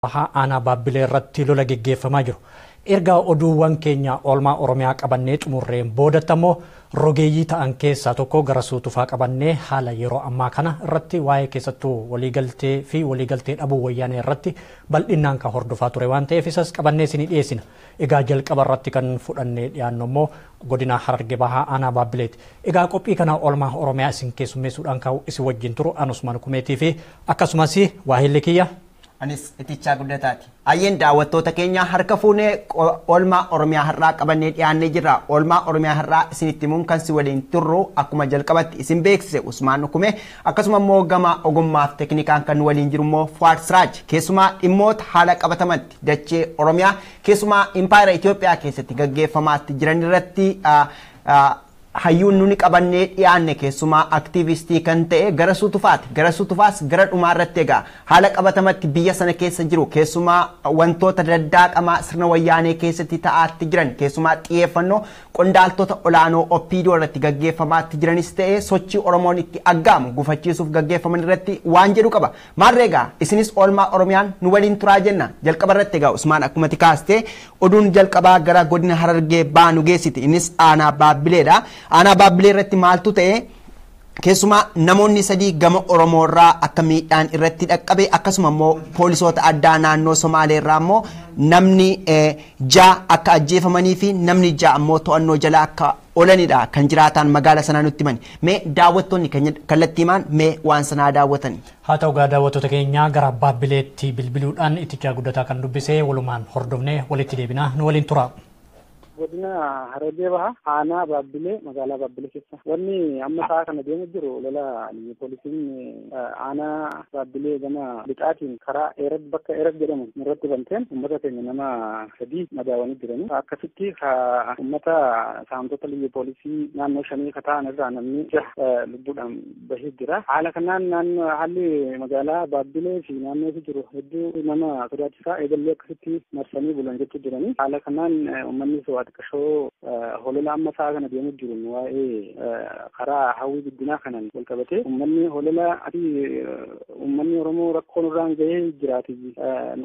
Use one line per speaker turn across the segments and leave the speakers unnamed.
Bahaa aanaa Baabbilee irratti lola geggeeffamaa jiru. Erga oduuwwan keenya oolmaa Oromiyaa qabannee xumurreen boodatti ammoo rogeeyyii ta'an keessaa tokko gara suutufaa qabannee haala yeroo ammaa kana irratti waa'ee keessattuu waliigaltee fi waliigaltee dhabuu wayyaanee irratti bal'inaan kan hordofaa ture waan ta'eef isas qabannee isinii dhiyeessina. Egaa jalqaba irratti kan fudhannee dhiyaannu immoo godina Harargee Bahaa aanaa Baabbileeti. Egaa qophii kana oolmaa Oromiyaa isin keessummeessuudhaan kan isin wajjin turu Anusmaan Kumeetii fi akkasumas waahilli kiyya.
Anis Itichaa Guddataati. Ayyeen daawwattoota keenya harka fuunee oolmaa Oromiyaa har'aa qabannee dhiyaannee jirra. Oolmaa Oromiyaa har'aa isinitti himuun kan si waliin turru akkuma jalqabatti isin beeksise Usmaan Ukume akkasuma immoo gama ogummaaf teeknikaan kan waliin jiru immoo Fuwaad Siraaj keessumaa dhimmoota haala qabatamatti dachee Oromiyaa keessumaa impaayera Itoophiyaa keessatti gaggeeffamaatti jiran irratti hayyuun nuni qabannee dhiyaanne keessumaa aktiivistii kan ta'e gara suutufaati. Gara suutufaas gara dhumaa irratti egaa haala qabatamatti biyya sana keessa jiru keessumaa wantoota daddaaqamaa sirna wayyaanee keessatti ta'aatti jiran keessumaa xiyyeeffannoo qondaaltota olaanoo OPDO irratti gaggeeffamaatti jiranis ta'e sochii Oromoon itti aggaamu gufachiisuuf gaggeeffaman irratti waan jedhu qaba. Maarree egaa isinis oolmaa Oromiyaan nu waliin turaa jenna. Jalqaba irratti egaa Usmaan akkuma kaaste oduun jalqabaa gara godina Harargee baanu geessiti. Innis aanaa Baabbileedha. Aanaa Baabbilee irratti maaltu ta'e keessumaa namoonni sadii gama Oromoo irraa akka miidhaan irratti dhaqqabe akkasuma immoo poolisoota addaa naannoo Somaalee irraa immoo namni 6 akka ajjeefamanii fi namni 6 immoo to'annoo jala akka oolanidha kan jiraataan magaala sanaa nutti himani. Mee daawwattoonni kallattii himaan mee waan sanaa daawwatani.
Haa ta'u gaa daawwattoota keenyaa gara Baabbileetti bilbiluudhaan Itichaa Guddataa kan dubbisee walumaan hordofnee walitti deebinaa nu waliin tura.
Godina Harargee Bahaa aanaa Baabbilee magaalaa Baabbilee keessa wanni amma sa'a kana deemu jiru lola poolisiin aanaa Baabbilee gama lixaatiin karaa Eerab bakka Eerab jedhamu irratti banteen uummata keenya nama 3 madaawanii jiranii akkasitti uummata saamtota liyyu poolisii naannoo 5 ka ta'an irraa namni 6 lubbuudhaan bahee jira. Haala kanaan naannoo haalli magaalaa Baabbilee fi naannoo jiru hedduu nama sodaachisaa eegallee akkasitti marsanii bulan jechuu jiranii. Haala kanaan uummanni xiqqashoo holola amma sa'a kana deemu jiru waa'ee karaa hawwii guddinaa kanaan wal qabatee uummanni holola ati uummanni Oromoo rakkoo nurraan gahee jiraati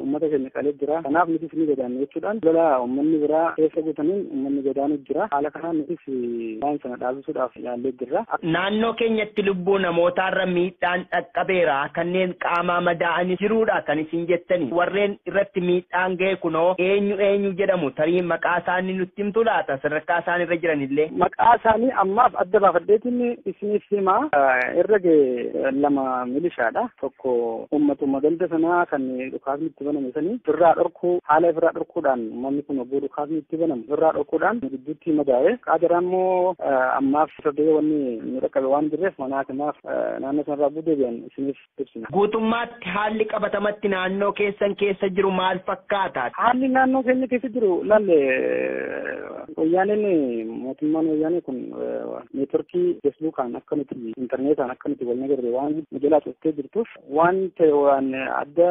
uummata keenya qalee jira kanaaf nutis ni godaanna jechuudhaan holola uummanni biraa keessa guutaniin uummanni godaanu jira. Haala kanaan nutis waan sana dhaabsisuudhaaf yaallee jirra.
Naannoo keenyatti lubbuu namootaarra miidhaan dhaqqabeera kanneen qaamaa madaa'anii jiruudha kan isin jettani warreen irratti miidhaan ga'e kunoo eenyu eenyu jedhamu tarii maqaa isaanii nutti himtu laata sadarkaa isaan irra jiranillee.
Maqaa isaanii ammaaf adda baafadheetiin isiniif himaa irra ga'e 2 milishaadha. Tokko uummatuma ganda sanaa kan dhukaasni itti baname sanii ofirraa dhorkuu haala ofirraa dhorkuudhaan uummanni kun obboo dhukaasni itti banamu ofirraa dhorkuudhaan gidduutti madaa'e. Qaajaraa immoo ammaaf sirrii wanni nu dhaqqabe waan jirreef manaa kanaaf naannoo sanarraa deebi'an isiniif ibsina.
Guutummaatti haalli qabatamatti naannoo keessan keessa jiru maal fakkaata?
Haalli naannoo keenya keessa jiru laalle wayyaaneen mootummaan wayyaanee kun neetworkii feesbuukaan akka nuti intarneetaan akka nuti wal nagarre waan nu jalaa cuftee jirtuuf waan ta'e waan adda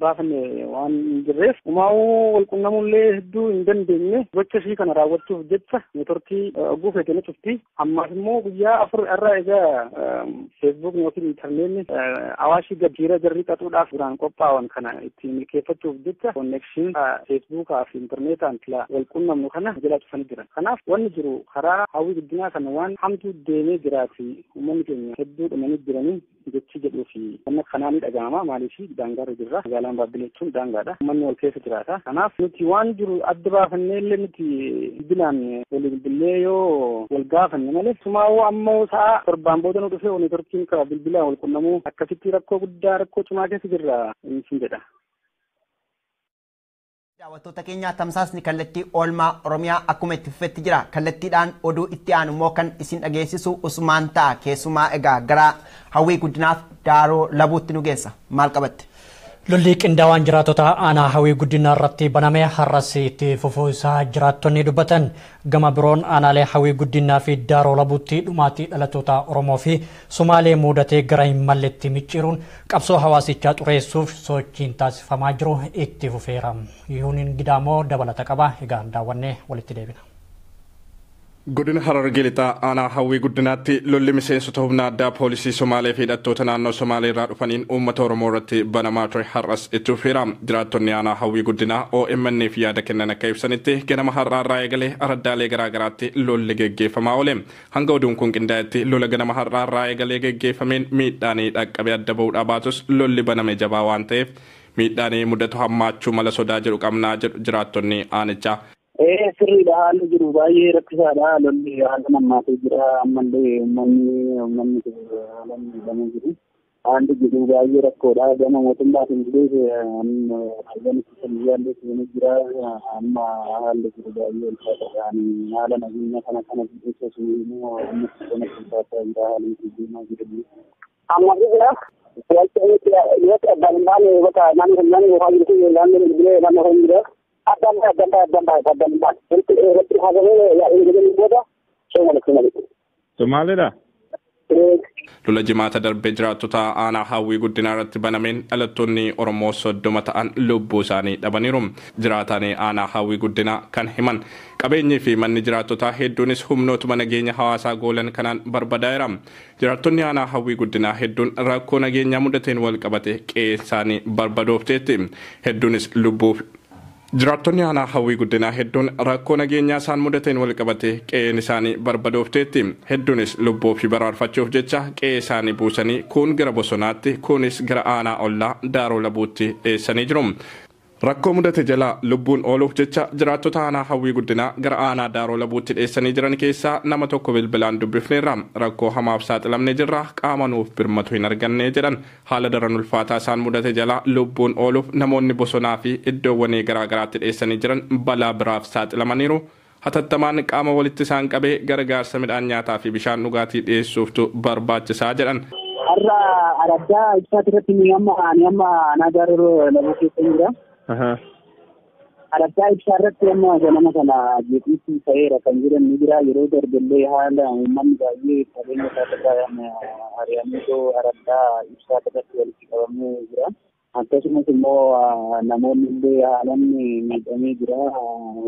baafanne waan hin jirreef umaa'uu wal qunnamullee hedduu hin dandeenye gocha ishii kana raawwachuuf jecha neetworkii oguu feete ni cufti. Ammaaf immoo guyyaa 4 irraa egaa feesbuuk yookiin intarneetni awaashii gabbiira jarri qaxuudhaaf duraan qophaa'an kana ittiin milkeeffachuuf jecha konnekshin feesbuukaa fi intarneetaan wal qunnamnu kana jalaa cufanii jiran. Kanaaf wanni jiru karaa hawwii guddinaa kana waan hamtuu deemee jiraati uummanni keenya hedduu dhumanii jiranii jechi jedhuu fi wanna kanaa ni dhaga'ama. Maaliif daangaarra jirra magaalaan Baabbilee jechuun daangaadha uummanni wal keessa jiraata. Kanaaf nuti waan jiru adda baafannee illee nuti bilbilaan walii bilbilee yoo wal gaafanne malee sumaawoo ammoo sa'a 7 booda nu dhufee neetworkiin karaa bilbilaan wal qunnamuu akkasitti rakkoo guddaa rakkoo cimaa keessa jirra isin jedha.
Daawwattoota keenya tamsaasni kallattii oolmaa Oromiyaa akkuma itti fufetti jira. Kallattiidhaan oduu itti aanu immoo kan isin dhageessisu Usmaan ta'a. Keessumaa egaa gara hawwii guddinaaf Daaroo Labuutti nu geessa. Maal qabatte?
Lolli qindaawaan jiraatota aanaa hawwii guddinaa irratti baname har'as itti fufuu isaa jiraattonni dubbatan. Gama biroon aanaalee hawwii guddinaa fi Daaroo Labuutti dhumaatii dhalattoota Oromoo fi Somaalee mudatee gara hin malletti micciiruun qabsoo hawaasichaa xureessuuf sochiin taasifamaa jiru itti fufeera. Yihuuniin Gidaamoo dabalata qaba. Egaa daawwannee walitti deebina.
Godina Harargee Lixaa aanaa Hawwii Guddinaatti lolli miseensota humna addaa poolisii Somaalee fi hidhattoota naannoo Somaalee irraa dhufaniin uummata Oromoo irratti banamaa ture har'as itti fufeera. Jiraattonni aanaa Hawwii Guddinaa OMN fi yaada kennan akka ibsanitti ganama har'aa irraa eegalee araddaalee garaagaraatti lolli geggeeffamaa oole. Hanga oduun kun qindaa'etti lola ganama har'aa irraa eegalee geggeeffameen miidhaan dhaqqabe adda ba'uudhaa baatus lolli baname jabaa waan ta'eef miidhaan mudatu hammaachuu mala sodaa jedhu qabnaa jedhu jiraattonni aanichaa.
Sirriidha, haalli jiru baay'ee rakkisaadha. Lolli haala nammaatee jira. Ammallee uummanni haala miidhamee jiru. Haalli jiru baay'ee rakkoodha. Gama mootummaatiin illee raayyaan ittisa biyyaallee seenee jira. Amma haalli jiru baay'ee ulfaataadha. Haala nageenya kana keessa immoo ummati kanatti ulfaataa jira. Haalli deemaa jiru.
Amma jira. Yoo addaan hin baane bakka naannoo waan jiruuf naannoo bilbilee naannoo hin jira. Addaan bahe irratti haasawee yaa'ee booda Somaalee.
Somaaleedha? Lola jimaata darbee jiraattota aanaa Hawwii Guddinaa irratti banameen dhalattoonni Oromoo 30 ta'an lubbuu isaanii dhabaniiru. Jiraataan aanaa Hawwii Guddinaa kan himan qabeenyii fi manni jiraattotaa hedduunis humnootuma nageenya hawaasaa goolan kanaan barbadaa'eera. Jiraattonni aanaa Hawwii Guddinaa hedduun rakkoo nageenyaa mudateen wal qabate qe'ee isaanii barbadoofteetti. Hedduunis lubbuuf Jiraattonni aanaa Hawwii Guddinaa hedduun rakkoo nageenyaa isaan mudateen wal qabate qe'een isaanii barbadoofteetti. Hedduunis lubbuu fi baraarfachuuf jecha qe'ee isaanii buusanii kuun gara bosonaatti kuunis gara aanaa ollaa Daaroo Labuutti dheessanii jiru. Rakkoo mudate jalaa lubbuun ooluuf jecha jiraattota aanaa Hawwii Guddinaa gara aanaa Daaroo Labuutti dheessanii jiran keessaa nama tokko bilbilaan dubbifneerra. Rakkoo hamaaf saaxilamnee jirra, qaama nuuf birmatu hin arganne jedhan. Haala daran ulfaataa isaan mudate jalaa lubbuun ooluuf namoonni bosonaa fi iddoowwan garaagaraatti dheessanii jiran balaa biraaf saaxilamaniiru. Hatattamaan qaama walitti isaan qabee gargaarsa midhaan nyaataa fi bishaan dhugaatii dhiyeessuuftu barbaachisaa jedhan.
Har'a araddaa ibsaati irratti ni amma aanaa Daaroo Labuu keessa jira. Araddaa ibsaa irratti amma ganama kana jeequmsi ta'eera kan jiran ni jira. Yeroo darbellee haala uummanni baay'ee qabeenya isaa irraa ari'amee araddaa ibsaa irratti walitti qabamee jira. Akkasumas immoo namoonni illee haalaan miidhamee jira.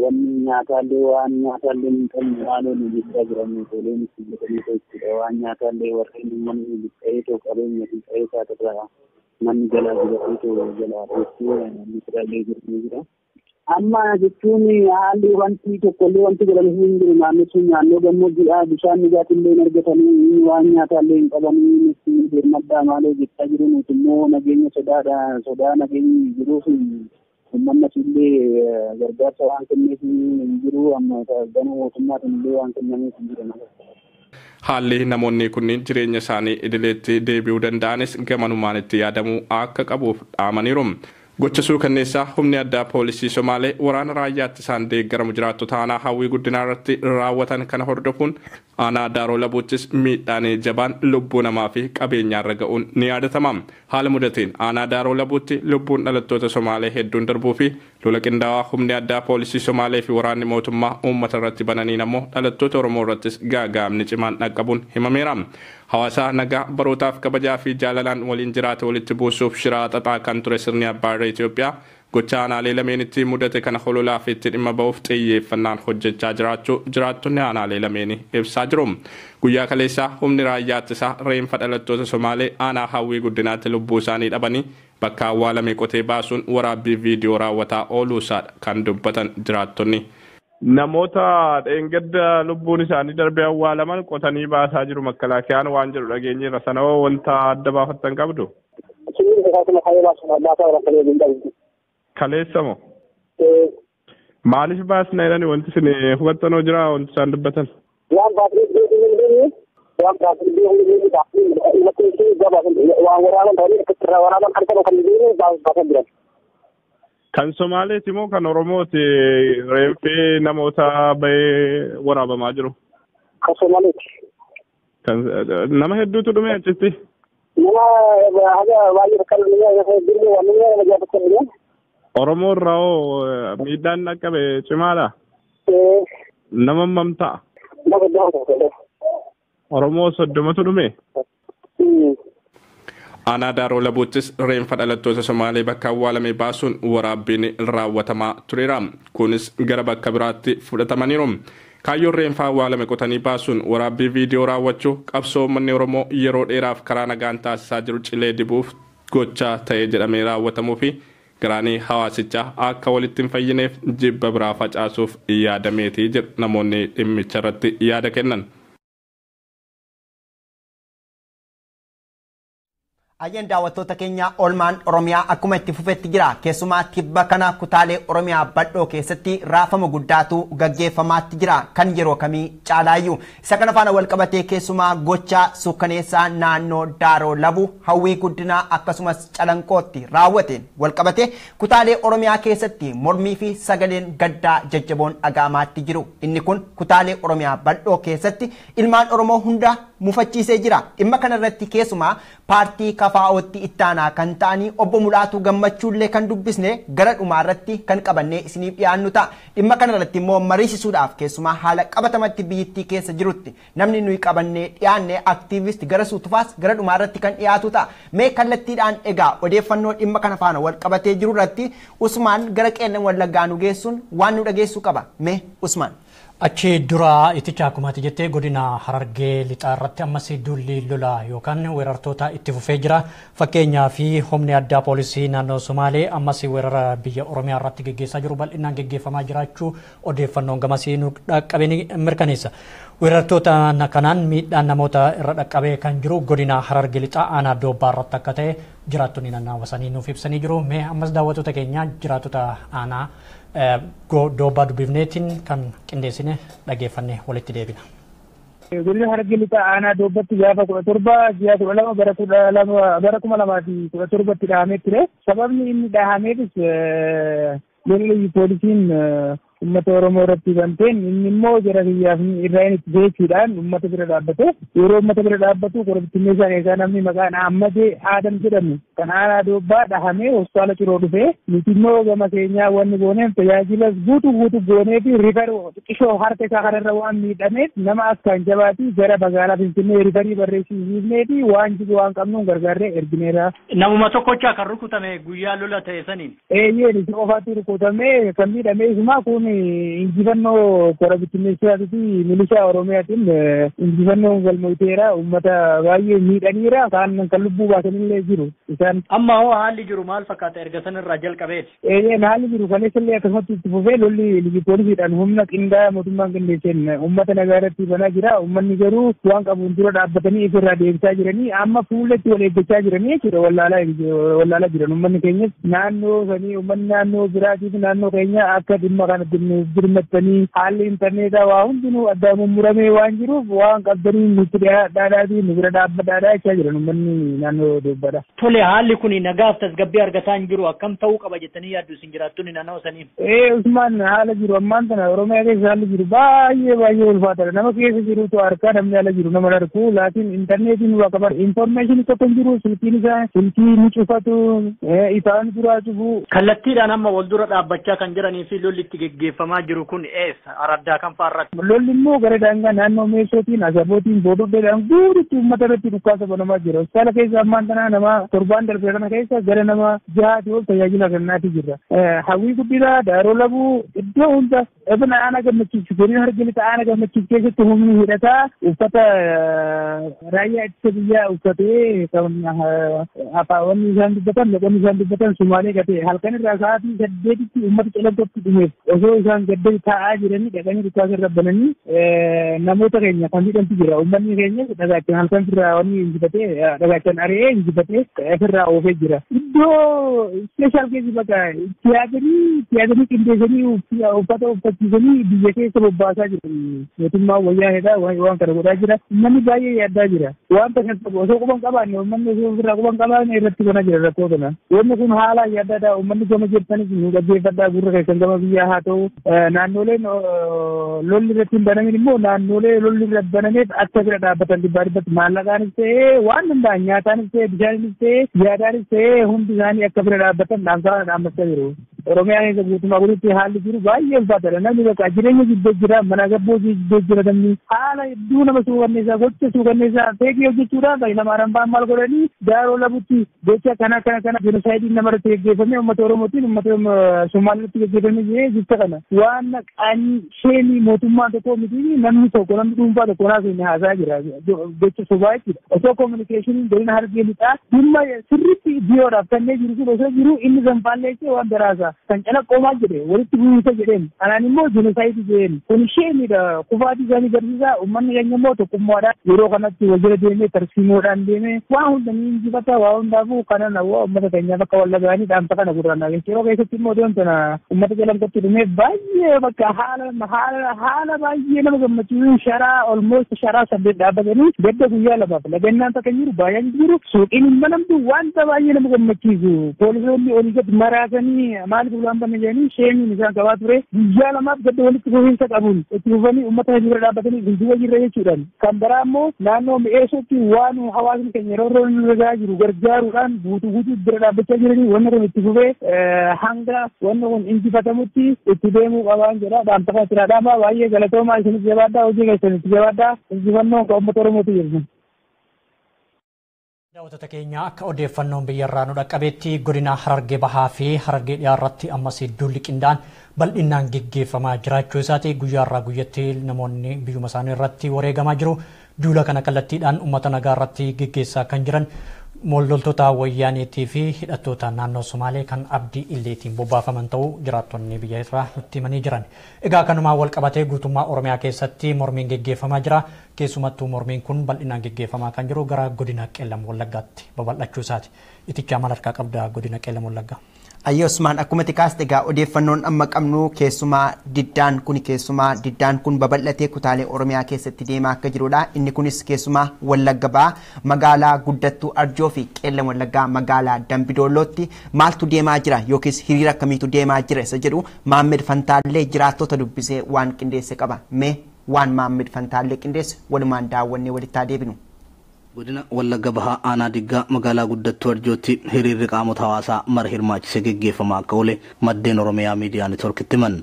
Wanni nyaataallee waan nyaataallee hin qabne waan oolu jechaa jiran toleen itti jedhamee jechuudha. Waan nyaataallee warreen uummanni buqqa'ee qabeenya fi qe'ee isaa irraa manni jalaa gubatee jalaa dheessee misiraalee jiru jira. Amma jechuun haalli wanti tokkollee wanti godhamu hin jiru. Naannoo sun naannoo gammoojjiidha. Bishaan dhugaatillee hin argatanii waan nyaataallee hin qabanii nuti birmaddaa maaloo jechaa jiru. Nuti immoo nageenya sodaadha. Sodaa nageenyi jiruuf uummanni asillee gargaarsa waan kenneef hin jiru. Amma gama mootummaatiin illee waan kennameef hin jiru.
Haalli namoonni kunniin jireenya isaanii idileetti deebi'uu danda'anis gamanumaan itti yaadamuu akka qabuuf dhaamaniiru. Gocha suukanneessaa humni addaa poolisii Somaalee waraana raayyaatti isaan deeggaramu jiraattota aanaa Hawwii Guddinaa irratti raawwatan kana hordofuun aanaa Daaroo Labuuttis miidhaan jabaan lubbuu namaa fi qabeenyaarra ga'uun ni yaadatama. Haala mudateen aanaa Daaroo Labuutti lubbuun dhalattoota Somaalee hedduun darbuu fi lola qindaa'aa humni addaa poolisii Somaalee fi waraanni mootummaa uummata irratti bananiin ammoo dhalattoota Oromoo irrattis gaagaamni cimaan dhaqqabuun himameera. Hawaasa nagaa barootaaf kabajaa fi jaalalaan waliin jiraate walitti buusuuf shiraa xaxaa kan ture sirni abbaa irra Itoophiyaa gocha aanaalee lameenitti mudate kana hololaaf itti dhimma ba'uuf xiyyeeffannaan hojjechaa jiraachuu jiraattonni aanaalee lameenii ibsaa jiru. Guyyaa kaleessaa humni raayyaa ittisaa reenfa dhalattoota Somaalee aanaa Hawwii Guddinaatti lubbuu isaanii dhabanii bakka awwaalame qotee baasuun waraabbii viidiyoo raawwataa ooluusaadha kan dubbatan jiraattonni.
Namoota dheengadda lubbuun isaanii darbee awwaalaman qotanii baasaa jiru makkalaakiyaan waan jedhu dhageenyeerra. Sana hoo wanta adda baafattan qabdu? Kaleessa moo? Maaliif baasna jedhani wanti isin hubattanoo jira wanti isaan dubbatan? Kan Somaaleeti moo kan Oromooti reeffee namoota bahee waraabamaa jiru?
Kan Somaaleeti.
Kan nama hedduutu dhume achitti?
Nama baay'ee kan
Oromoo irraa hoo miidhaan dhaqqabe cimaadha? Nama hammam ta'a? Oromoo 30tu dhume?
Aanaa Daaroo Labuuttis reenfa dhalattoota Somaalee bakka awwaalame baasuun waraabbiin raawwatamaa tureera. Kunis gara bakka biraatti fudhatamaniiru. Kaayyoon reenfaa awwaalame qotanii baasuun waraabbii viidiyoo raawwachuu qabsoo uummanni Oromoo yeroo dheeraaf karaa nagaan taasisaa jiru cilee dibuuf gochaa ta'ee jedhamee raawwatamuu fi garaanii hawaasichaa akka walitti hin fayyineef jibba biraa facaasuuf yaadameetii jedhu namoonni dhimmicha irratti yaada kennan.
Ayyeen daawwattoota keenya oolmaan Oromiyaa akkuma itti fufetti jira. Keessumaa tibba kana kutaalee Oromiyaa bal'oo keessatti raafama guddaatu gaggeeffamaatti jira. Kan yeroo kamii caalaayyuu. Isa kana faana wal qabatee keessumaa gocha suukkaneessaa naannoo Daaroo Labu Hawwii Guddinaa akkasumas Calanqootti raawwateen wal qabatee kutaalee Oromiyaa keessatti mormii fi sagaleen gaddaa jajjaboon dhaga'amaatti jiru. Inni kun kutaalee Oromiyaa bal'oo keessatti ilmaan Oromoo hunda mufachiisee jira. Dhimma kanarratti keessumaa paartii KFO'tti ittaanaa kan ta'anii obbo Mulaatuu Gammachuullee kan dubbisne gara dhumaarratti kan qabannee isiniif dhiyaannu ta'a. Dhimma kanarratti immoo mariisisuudhaaf keessumaa haala qabatamatti biyyittii keessa jirutti namni nuyi qabannee dhiyaanne aktiivist gara suutufaas gara dhumaarratti kan dhiyaatu ta'a. Mee kallattiidhaan egaa odeeffannoo dhimma kana faana wal qabatee jiru irratti Usmaan gara Qeellam Wallaggaa nu geessuun waan nu dhageessuu qaba. Mee Usmaan.
Achi dura iticha akkumaati jettee godina Harargee lixaa irratti ammas duulli lolaa yookaan weerartoota itti fufee jira. Fakkeenyaa fi humni addaa poolisii naannoo Somaalee ammas weerara biyya Oromiyaa irratti geggeessaa jiru bal'inaan geggeeffamaa jiraachuu odeeffannoon gamasii nu dhaqqabe ni mirkaneessa. Weerartoota kanaan miidhaan namoota irra dhaqqabee kan jiru godina Harargee lixaa aanaa Doobbaa irratti akka ta'e jiraattonni naannawaa sanii nuuf ibsanii jiru. Mee ammas daawwattoota keenya jiraattota aanaa Doobbaa dubbifneetiin kan qindeessine dhageeffanne walitti deebina.
Godina Harargee lixaa aanaa Doobbatti gaafa 17 ji'a 12 bara 2017 dhahamee ture. Sababni inni dhahameefis lolli poolisiin uummata Oromoo irratti banteen inni immoo jara biyyaaf irraa inni itti jechuudhaan uummata bira dhaabbate. Yeroo uummata bira dhaabbatu korobittinneessaan eegaa namni maqaan Ahmad Aadam jedhamu kan aanaa Doobbaa dhahamee hospitaala Ciroo dhufee nuti immoo gama keenyaa wanni gooneef tajaajila guutuu guutuu goonee fi rifar xiqqishoo harka isaa kanarra waan miidhameef nama akkaan jabaatii gara magaalaa Finfinnee rifarii barreessisiifnee fi waan jiru waan qabnuun gargaarree ergineera.
Namuma tokkochaa kan rukutame guyyaa lola ta'e saniin.
Eeyyee isa qofaatti rukutame kan miidhame isuma kun injifannoo korobittinneessaa fi milishaa Oromiyaatiin injifannoo galmoofteera uummata baay'ee miidhaniira kan lubbuu baasanillee jiru isaan.
Amma hoo haalli jiru maal fakkaata erga sanirraa jalqabeeti?
Eeyyee haalli jiru kaleessallee akkasumatti itti fufee lolli poolisiidhaan humna qindaa'aa mootummaan qindeesseen uummata nagaa irratti banaa jira. Uummanni garuu waan qabuun dura dhaabbatanii ifirraa deebisaa jiranii amma fuulletti wal eeggachaa jiranii jechuudha wallaalaa jiran uummanni keenyas naannoo sanii uummanni naannoo biraatiif naannoo keenya akka dhimma kana birmattanii haalli intarneetaa waa hundinuu addaan mummuramee waan jiruuf waan qabdanii nutti dhiyaadhaadhaatii nu bira dhaabbadhaadhaa jechaa jiran uummanni naannoo Doobbaadha.
Tole haalli kun nagaaf tasgabbii argataa hin jiru akkam ta'uu qaba jettanii yaaddu isin jiraattonni naannoo sanii?
Ee Usmaan haala jiru ammaan tana Oromiyaa keessa haalli jiru baay'ee baay'ee ulfaataadha. Nama keessa jirutu harkaa namni ala jiru nama harku laakiin intarneetiin waa qaban infoormeeshinii tokko hin jiru silkiin isaa silkii ni cufatu ifaan duraa cufu.
Kallattiidhaan amma wal dura dhaabbachaa kan jiranii fi lolli itti geggeeffamaa jiru kun eessa? Araddaa kan fa'aarratti?
Lolli immoo gara daangaa naannoo Meessootiin, Asabootiin, Boododdeedhaan guututti uummata irratti dhukaasa banamaa jira. Hospitaala keessa ammaan tanaa nama torbaan darbee kana keessa gara nama 6 ol tajaajila kennaatii jirra. Hawwii Guddinaa, Daaroo Labuu iddoo hunda ebna aanaa Gammachiisu godina Harargee lixaa aanaa Gammachiisu keessatti humni hidhataa uffata raayyaa ittisa biyyaa uffatee kan afaawwanni isaan dubbatan loqonni isaan dubbatan Sumaalee gatee halkan irraa sa'aatii 8tti uummata Calanqootti dhumeef osoo isaan gadda taa'aa jiranii dhaqanii dhukaasa irra bananii namoota keenya kan miidhamtu jira. Uummanni keenya dhagaachaan halkan irraa wanni injifatee dhagaachaan ari'ee injifatee ofirraa oofee jira. Iddoo ispeeshaal keessi bakka itti yaadanii qindeessanii uffata uffachiisanii biyya keessa bobbaasaa jiru. Mootummaan wayyaaneedha waan kana godhaa jira. Uummanni baay'ee yaaddaa jira. Wanta kan qabu osoo quban qabaanne uummanni osoo ofirraa quban qabaanne irratti banaa jira rakkoo kana. Wanni kun haala yaaddaadha. Uummanni gama jirtanis nu dhaggeeffadhaa gurra keessan gama biyyaa haa ta'u naannoleen lolli irratti hin banamin immoo naannolee lolli irratti banameef akka bira dhaabbatan dhibbaa dhibbatti maallaqaanis ta'ee waan danda'an nyaataanis ta'ee bishaanis ta'ee yaadaanis ta'ee hundi isaanii akka bira dhaabbatan dhaamsaa dhaammachaa jiru.
Oromiyaa keessa guutummaa guutuutti haalli jiru baay'ee ulfaataadha. Namni bakka jireenya jibbee jira, mana gabboo jibbee jira namni haala hedduu nama suukanneessaa gocha suukanneessaa feekii hojjechuudhaan Hayilamaariyaam fa'aan maal godhanii Daaroo Labutti gocha kana kana kana jenoosaayidii namarratti geggeeffame uummata Oromootiin uummata Somaaliitti geggeeffame jedhee jecha kana waan qaanii sheenii mootummaan tokko miti namni tokko namni dhuunfaa tokko naaf inni haasaa jira gocha sobaa jechuudha. Osoo kominikeeshiniin godina Harargee Lixaa dhimma sirriitti biyyoodhaaf kanneen jiru sun osoo jiru inni zanfaallee jechee waan biraasa kan calaqqoo maal jedhe walitti bu'iinsa jedheen anaan immoo jenosaayidii jedheen kun sheemidha kufaatii isaanii barsiisaa. Uummanni keenya immoo tokkummaadhaan yeroo kanatti wal jala deemee tarsiimoodhaan deemee waan hunda ni injifata. Waa hundaafuu kana nawaa uummata keenyaaf akka wallagaanii dhaamsa kana gurraan dhageesse. Yeroo keessatti immoo deemtu na uummata Calanqootti dhumee baay'ee bakka haala haala haala baay'ee nama gammachiisu sharaa olmoos sharaa 8 dhaabbatanii gadda guyyaa lamaaf lagannaan takka jiru baay'een jiru suuqiin hin banamtu wanta baay'ee nama gammachiisu poolisoonni olii gad maraasanii maaliif ulaan banna jedhanii sheemiin isaan qabaa ture guyyaa lamaaf gadda walitti fufiinsa qabuun itti fufanii uummata bira dhaabbatanii dudduuba jirra jechuudhaan. Kan biraa immoo naannoo Mi'eessuutti waan hawaasni keenya yeroo yeroo inni irra jiru gargaaruudhaan guutuu guutuu bira dhaabbachaa jiranii wanni kun itti fufee hanga wanni kun injifatamutti itti deemuu qabaan jedha. Dhaamsa kana itti dhaama baay'ee galatoomaa isinis jabaadhaa hojii keessan itti jabaadhaa injifannoon kan uummata Oromooti jedhu.
Daawwattoota keenya akka odeeffannoon biyyarraa nu dhaqqabeetti godina Harargee Bahaa fi Harargee Dhiyaa irratti ammas duulli qindaa'aan bal'inaan geggeeffamaa jiraachuu isaati. Guyyaarraa guyyatti namoonni biyyuma isaanii irratti wareegamaa jiru. Duula kana kallattiidhaan uummata nagaa irratti geggeessaa kan jiran loltoota wayyaaneetii fi hidhattoota naannoo Somaalee kan Abdii Illeetiin bobbaafaman ta'uu jiraattonni biyya irraa nutti himanii jiran. Egaa kanumaan wal qabatee guutummaa Oromiyaa keessatti mormiin geggeeffamaa jira. Keessumattuu mormiin kun bal'inaan geggeeffamaa kan jiru gara godina Qeellam Wallaggaatti babal'achuu isaati. Itichaa maal harkaa qabda godina Qeellam Wallaggaa?
Ayyee Usmaan, akkuma xiqqaas egaa odeeffannoon amma qabnu keessumaa diddaan kun babal'atee kutaalee Oromiyaa keessatti deemaa akka jirudha. Inni kunis keessumaa Wallagga Bahaa magaalaa Guddattuu Arjoo fi Qeellam Wallaggaa magaalaa Dambidollootti maaltu deemaa jira yookiis hiriira akkamiitu deemaa jira isa jedhu Maammed Fantaallee jiraattota dubbisee waan qindeesse qaba. Mee waan Maammed Fantaallee qindeesse walumaan daawwannee walitti haa deebinu.
Godina Wallagga Bahaa aanaa Diggaa magaalaa Guddattuu Arjootti hiriirri qaamota hawaasaa mara hirmaachisee geggeeffamaa akka oole maddeen Oromiyaa Miidiyaa Neetworkitti himan.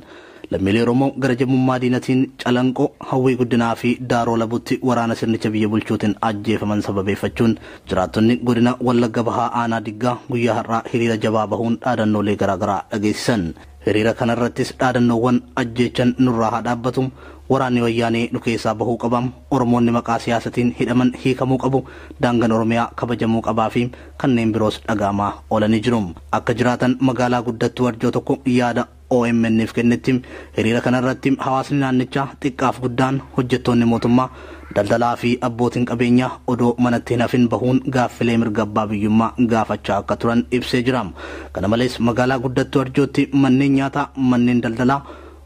Lammiilee Oromoo gara jabummaa diinatiin Calanqoo, Hawwii Guddinaa fi Daaroo Labutti waraana sirnicha biyya bulchuutiin ajjeefaman sababeeffachuun jiraattonni godina Wallagga Bahaa aanaa Diggaa guyyaa har'aa hiriira jabaa bahuun dhaadannoolee garaagaraa dhageessisan. Hiriira kanarrattis dhaadannoowwan ajjeechan nurraa haa dhaabbatu, waraanni wayyaanee nu keessaa bahuu qabam, Oromoonni maqaa siyaasatiin hidhaman hiikamuu qabu, daangaan Oromiyaa kabajamuu qabaa fi kanneen biroos dhagaamaa oolanii jiru. Akka jiraatan magaalaa Guddattuu Arjoo tokko yaada OMN'f kennetti hiriira kanarratti hawaasni naannichaa xiqqaaf guddaan hojjettoonni mootummaa daldalaa fi abbootiin qabeenyaa odoo manatti hin hafin bahuun gaaffilee mirga abbaa biyyummaa gaafachaa akka turan ibsee jira. Kana malees magaalaa Guddattuu Arjootti manneen nyaataa, manneen daldalaa,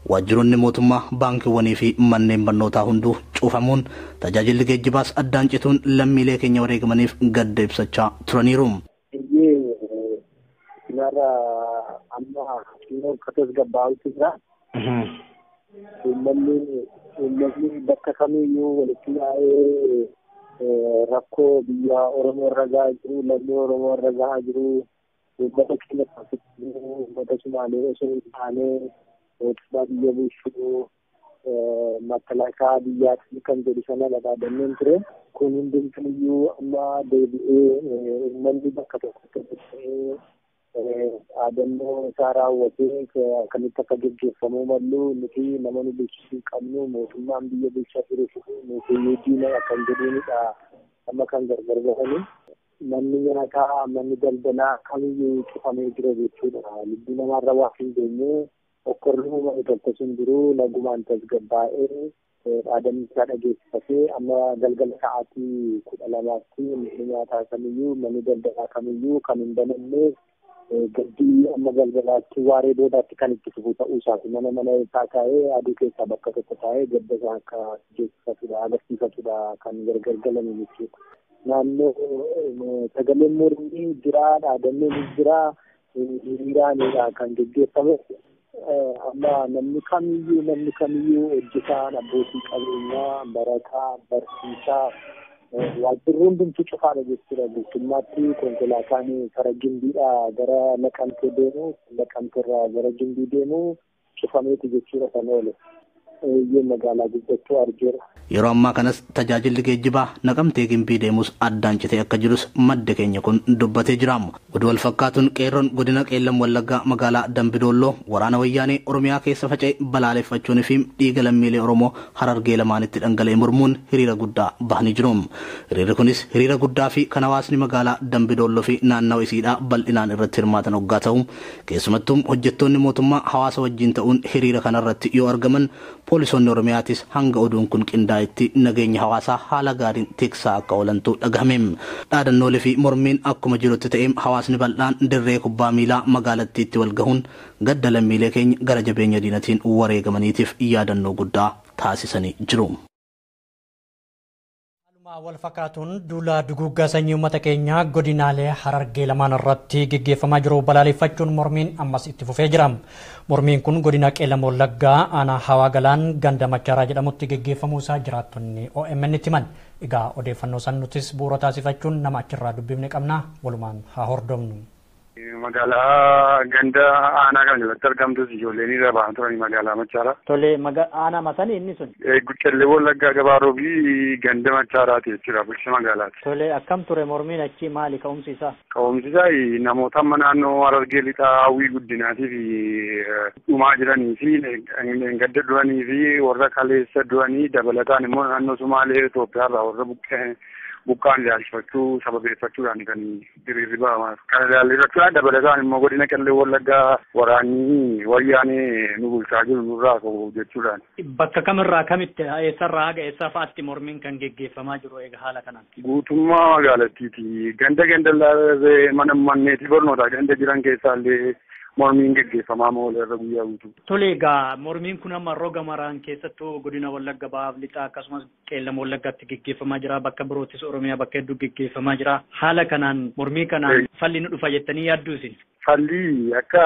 waajjiroonni mootummaa, baankiiwwanii fi manneen barnootaa hunduu cufamuun tajaajilli geejjibaas addaan cituun lammiilee keenya wareegamaniif gadda ibsachaa turaniiru.
Uummanni bakka kamiyyuu walitti yaa'ee rakkoo biyya Oromoo irra gahaa jiru, lammii Oromoo irra gahaa jiru, uummata keenya taasisuu, uummata Sumaalee osoo hin taane mootummaa biyya bulchuu makalaakaa biyyaatti kan jedhu sana dhaadanneen ture. Kun hundumtuuyyuu amma deebi'ee uummanni bakka tokkotti ta'ee dhaadannoo isaa raawwatee akkamitti akka geggeeffamuu mallu nuti nama nu bulchisuu qabnu mootummaan biyya bulchaa jiru nuti diina akkan jedhuunidha amma kan gargar bahanii. Manni nyaataa, manni daldalaa kamiyyuu cufamee jira jechuudha. Lubbuu namaarra waa hin geenye okkorri uumame tokko sun jiru nagumaan tasgabbaa'ee dhaadannoo isaa dhageessifatee amma galgala sa'aatii 12tti manni nyaataa kamiyyuu manni daldalaa kamiyyuu kan hin banamne gaddii amma galgalaatti waaree boodaatti kan itti fufu ta'uu isaati. Mana mana isaa taa'ee aduu keessaa bakka tokko taa'ee gadda isaa akka geessifatudha agarsiifatudha kan gargar galame jechuudha. Naannoo sagaleen mormii jira, dhaadannoon jira, hiriiraanidha kan geggeeffame. Amma namni kamiyyuu hojjetaan abbootii qabeenyaa, barataa, barsiisaa,
Waajjirri hundumtuu cufaadha jechuudha. Guutummaatti konkolaataan karaa Gimbiidhaa gara Naqamtee deemu, Naqamteerraa gara Gimbii deemu cufameeti jechuudha kan oole. Eeyyee, magaalaa Guddattuu Arjoodha.
Yeroo ammaa kanas tajaajilli geejjibaa Naqamtee Gimbii deemus addaan citee akka jirus madda keenya kun dubbatee jira. Oduu wal fakkaatuun qeerroon godina Qeellam Wallaggaa magaalaa Dambidoolloo waraana wayyaanee Oromiyaa keessa faca'e balaaleffachuun fi dhiiga lammiilee Oromoo Harargee lamaanitti dhangala'e mormuun hiriira guddaa bahanii jiru. Hiriirri kunis hiriira guddaa fi kan hawaasni magaalaa Dambidoolloo fi naannawa isiidhaa bal'inaan irratti hirmaatan hoggaa ta'u, keessumattuu hojjettoonni mootummaa hawaasa wajjin ta'uun hiriira kanarratti yoo argaman, poolisoonni Oromiyaatis hanga oduun kun qindaa'etti nageenya hawaasaa haala gaariin tiksaa akka oolantu dhagahame. Dhaadannoolee fi mormiin akkuma jirutti ta'ee hawaasni bal'aan dirree kubbaa miilaa magaalattiitti wal gahuun gadda lammiilee keenya gara jabeenya diinatiin wareegamaniitiif yaadannoo guddaa taasisanii jiru.
Wal fakkaatuun duula duguuggaa sanyii uummata keenyaa godinaalee Harargee lamaan irratti geggeeffamaa jiru balaaleffachuun mormiin ammas itti fufee jira. Mormiin kun godina Qeellam Wallaggaa aanaa Hawaa Galaan ganda Machaaraa jedhamutti geggeeffamuu isaa jiraattonni OMN itti himan. Egaa odeeffannoo san nutis bu'uura taasifachuun nama achirraa dubbifne qabna, walumaan haa hordofnu.
Magaalaa ganda aanaa kana jalatti argamtus ijoolleen irra ba'an turani magaalaa Machaaraa.
Tole, aanaa masanii inni sun?
Qellem Wallaggaa Gabaaroo fi ganda Machaaraati jechuudha, bulchiinsa magaalaati.
Tole, akkam ture mormiin achi, maali ka'umsi isaa?
Ka'umsi isaa namoota amma naannoo Harargee Lixaa Hawwii Guddinaatii fi dhumaa jiranii fi gadda du'anii fi warra kaleessa du'anii, dabalataan immoo naannoo Sumaalee Itoophiyaarraa warra buqqee buqqaan ilaalchifachuu sababeeffachuudhaan kan hiriirri ba'amaa. Kana ilaalchifachuudhaan dabalataan immoo godina Qellem Wallaggaa waraanni wayyaanee nu bulchaa jiru nurraa ka'u jechuudhaan.
Bakka kamirraa kamitti, eessarraa haga eessaa fa'aatti mormiin kan geggeeffamaa jiru egaa haala kanaan?
Guutummaa magaalattiiti. Ganda ganda mana manneetii barnootaa ganda jiran keessaallee mormiin geggeeffamaa oola irra guyyaa guutuu.
Tole, egaa mormiin kun amma roga maraan keessattuu godina Wallagga Bahaaf Lixaa akkasumas Qeellam Wallaggaatti geggeeffamaa jira. Bakka birootis Oromiyaa bakka hedduu geggeeffamaa jira. Haala kanaan mormii kanaan falli nu dhufa jettanii yaadduu isin?
Falli akka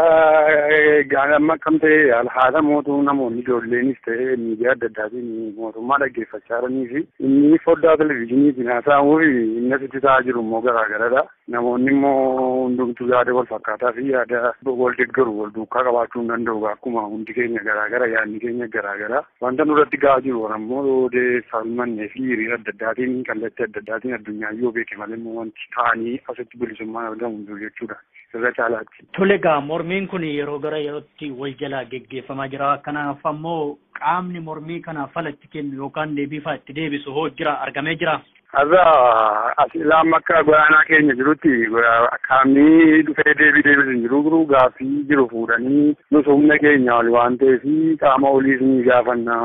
amma akkam ta'e haala mootuu namoonni ijoolleenis ta'e miidiyaa adda addaatiin mootummaa dhaggeeffachaa jiranii fi inni foddaa televizyiiniitiin haasa'amuu fi inni asitti ta'aa jiru immoo garaagaradha. Namoonni immoo hundumtuu yaada wal fakkaataa fi yaada wal deeggaru wal duukaa qabaachuu hin danda'u, akkuma hundi keenya garaagara, yaadni keenya garaagara. Wanta nurratti gahaa jiru ammoo falmannee fi hiriira adda addaatiin kallattii adda addaatiin addunyaa yoo beeke malee immoo wanti ta'anii asitti bilisummaan argamu hin jiru jechuudha. Irra caalaatti.
Tole, egaa mormiin kun yeroo gara yerootti wal jalaa geggeeffamaa jira. Kanaaf ammoo qaamni mormii kanaaf fala itti kennu yookaan deebii fa'aa itti deebisu hoo jira, argamee jira?
Har'a as ilaama akka godaanaa keenya jirutti qaamni dhufee deebii deebisu hin jiru, garuu gaaffii jiru fuudhanii nus humna keenya oli waan ta'eef qaama oliis ni gaafanna.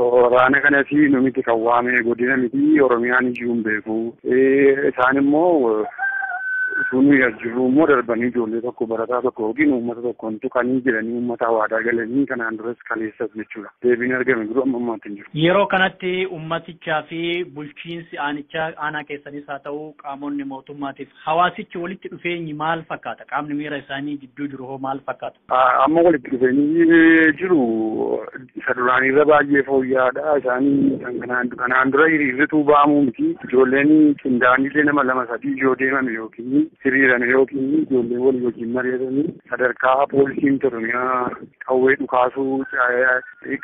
Waraana kanas nu miti kan waame, godina miti, Oromiyaan iyyuu hin beeku. Isaan immoo sunu jiru immoo darbanii ijoollee tokko, barataa tokko yookiin uummata tokko hin tuqanii jedhanii uummata waadaa galanii kanaan duras kaleessas jechuudha. Deebiin argame jiru amma ammaatti hin jiru.
Yeroo kanatti uummatichaa fi bulchiinsi aanichaa, aanaa keessanis haa ta'u qaamonni mootummaatiif hawaasichi walitti dhufeenyi maal fakkaata? Qaamni miira isaanii gidduu jiru hoo maal fakkaata?
Amma walitti dhufeenyi jiru isa duraanirra baay'ee fooyya'aadha. Isaanii kanaan dura hiriirrituu ba'amuu miti. Ijoolleen qindaa'anii nama lama sadii yoo deeman yookiin hiriiran yookiin ijoolleen walii wajjin mari'atanii sadarkaa poolisiin Oromiyaa qawwee dhukaasuu,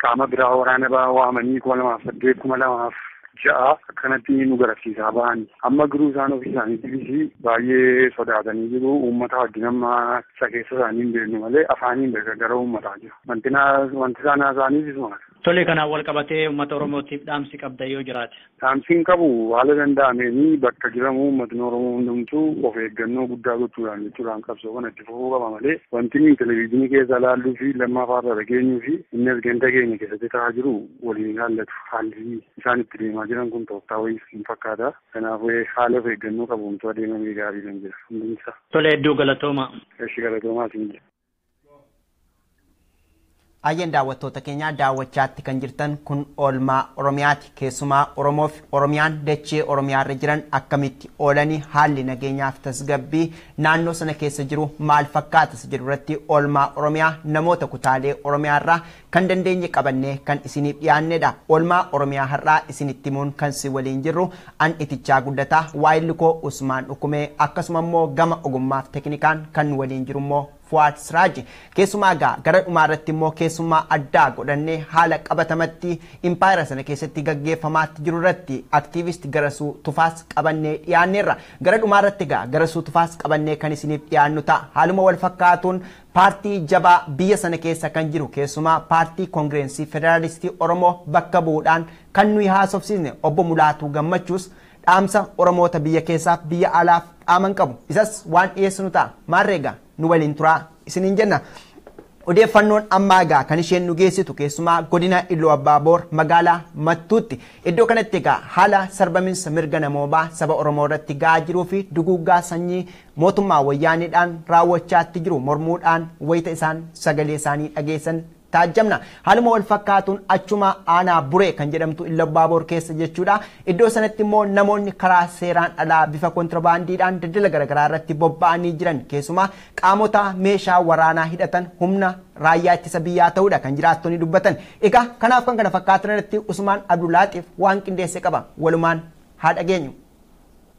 qaama biraa waraana waamanii 2008, 2006 akkanatti nu garasiisaa ba'an. Amma garuu isaan ofii isaaniitiifis baay'ee sodaatanii jiru. Uummata wajjin amma isa keessa isaanii hin beeknu malee afaaniin beeka gara uummataa jiru. Wanti isaan haasa'aniif isuma.
Tole, kanaan wal qabatee uummata Oromootiif dhaamsi qabda yoo jiraate?
Dhaamsiin qabu haala danda'ameen bakka jiramu uummatni Oromoo hundumtuu of eeggannoo guddaa gochuudhaan jechuudhaan qabsoo kana itti fufuu qaba malee wanti nuyi televizyiinii keessa laalluu fi lammaffaa irra dhageenyuu fi inni as ganda keenya keessatti ta'aa jiru waliin ilaallatu. Haalli isaan itti deemaa jiran kun tooftaa wayii hin fakkaata. Kanaaf haala of eeggannoo qabuun adeemamee gaarii kan jira hundumsa.
Tole, hedduu galatooma.
Eshi, galatoomaa isin jira.
Ayyeen, daawwattoota keenya, daawwachaatti kan jirtan kun oolmaa Oromiyaati. Keessumaa Oromoo fi Oromiyaan dachee Oromiyaarra jiran akkamitti oolanii, haalli nageenyaaf tasgabbii naannoo sana keessa jiru maal fakkaata jedhu irratti oolmaa Oromiyaa namoota kutaalee Oromiyaarraa Kan dandeenye qabannee kan isiniif dhiyaannedha. Oolmaa Oromiyaa har'aa isinitti himuun kan si waliin jirru an Itichaa Guddataa, waayilli koo Usmaan Dhukumee, akkasuma immoo gama ogummaaf teknikaan kan waliin jiru immoo Fuwaad Siraaji. Keessumaa egaa gara dhumaa irratti immoo keessummaa addaa godhannee haala qabatamatti impaayera sana keessatti gaggeeffamaatti jiru irratti aktiivist Garasuu Tufaas qabannee dhiyaanneerra. Gara dhumaa irratti egaa Garasuu Tufaas qabannee kan isiniif dhiyaannu ta'a. Haaluma wal fakkaatuun paartii jabaa biyya sana keessa kan jiru, keessumaa paartii Koongireensii Federaalistii Oromoo bakka bu'uudhaan kan nuyi haasofsiisne obbo Mulaatuu Gammachuus dhaamsa Oromoota biyya keessaaf biyya alaaf dhaaman qabu. Isas waan dhiyeessinu ta'a. Maarreegaa nu waliin turaa isiniin jenna. Odeeffannoon ammaa egaa kan isheen nu geessitu keessumaa godina Iluu Abbaaboor magaalaa Mattuutti. Iddoo kanatti egaa haala sarbaminsa mirga namoomaa saba Oromoo irratti ga'aa jiruu fi duguuggaa sanyii mootummaa wayyaaniidhaan raawwachaatti jiru mormuudhaan wayita isaan sagalee isaanii dhageessan taajjabna. Haaluma wal fakkaatuun achuma aanaa Buree kan jedhamtu Iluu Abbaaboor keessa jechuudha. Iddoo sanatti immoo namoonni karaa seeraan alaa bifa kontirbaandiidhaan daldala garaagaraa irratti bobba'anii jiran, keessumaa qaamota meeshaa waraanaa hidhatan humna raayyaa ittisa biyyaa ta'uudha kan jiraattonni dubbatan. Egaa kanaaf kan kana fakkaatan irratti Usmaan Abdullaaxiif waan qindeesse qaba. Walumaan haa dhageenyu.